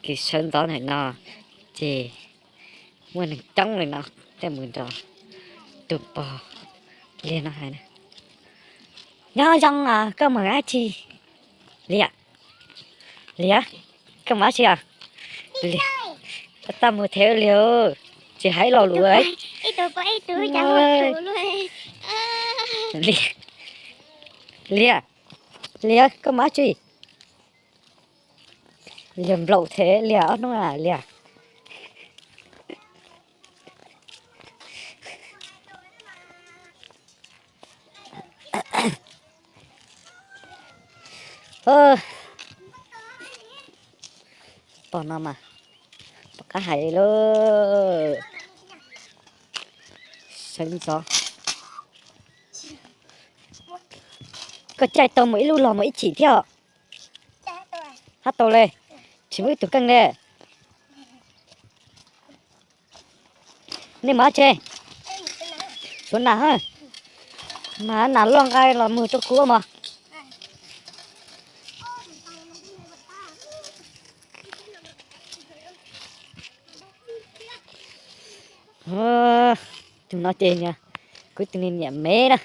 Kev sawv ntxov ntawm no ces muaj neeg coob li no, tej mus nrog tus pog liag no hais na. Nyob zoo, koj mus dab tsi? Liag, liag, koj mus dab tsi os? Liag, tau mus them liag, tsis hais lo lus. Liag, liag, koj mus dab tsi? Liag nplaum thiab liag ob hnub na liag. Pog no mas pom qab hais li lauj. Sawv ntxov. Koj caij tau mus ib lub los mus ib chim thiab os? Hab tau li, tsis muaj ib tug keej li. Nej mus dab tsi? Tuav nas, mas nas loj nqa los mus rau kuv mog. Tus no ces kuv tus niam me na.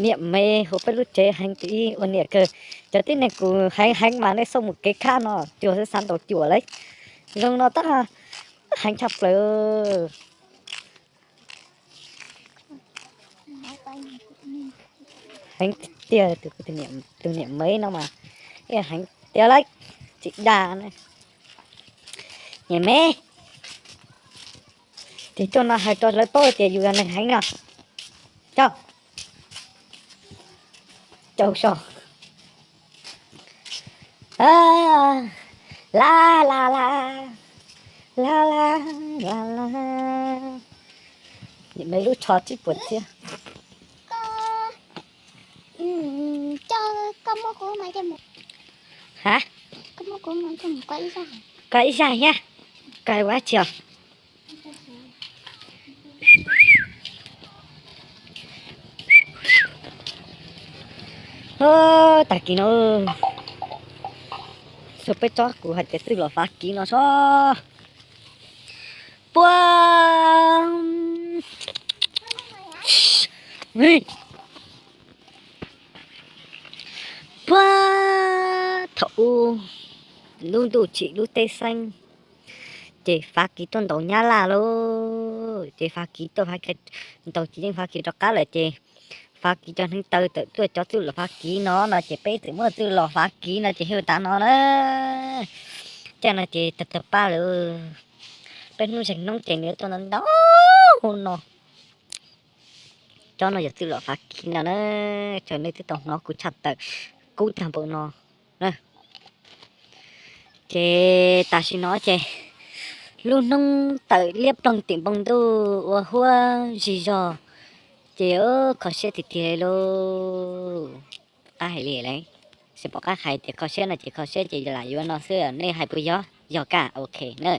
Niam me hauv peb lub tsev heev, tus ib ua niam kawg. Cov tib neeg kuv heev heev mas nej xauj mus kev khab no, cuag xav ntaus cuam lawm. Zoo no tab heev tshaj plaws. Heev tiag, tus niam me no mas heev tiag lawm, tsis dag na. Niam me, ces coj no hais rau lawv paub tias yus yog neeg heev no. Coj, coj so. La la la, la la la la. Niam me lub tsho tib puas txiab. Ha, koj ib zaj thiab, koj ua dab tsi os? Tag kis no, xyov peb tsob kuv hais tias twb los fav kiv no sob. Puag, puag thaum ub, lub ntuj tsim lub teb xeeb, ces fav kiv tuaj ntaus nyab laj lauj. Ces fav kiv tuaj, fav kiv ntaus ces yeej fav kiv rov qab lawm ces fav kiv cov hneev taw tawm tuaj cov txwj los fav kiv no no ces peb txawm muaj txwj los fav kiv no ces hais tas no na. Cov no ces tawg tawg paj lawm. Peb hnub zeeg hnub ces nws tuaj ntau ntau no. Cov no yog txwj los fav kiv no na. Cov nej twb tau hnov kuv tshaj tawm kub tag npaum no. Ces tam sim no ces lub hnub tawm liab ploog tim npoo ntuj ua huab zig zog, ces kho siab tiag tiag li lauj. Qab hais li lawm, xyov pom qab hais tias kho siab no ces kho siab ces lam yuav no xwb, nej hais puas yog? Yog kaj, ok na.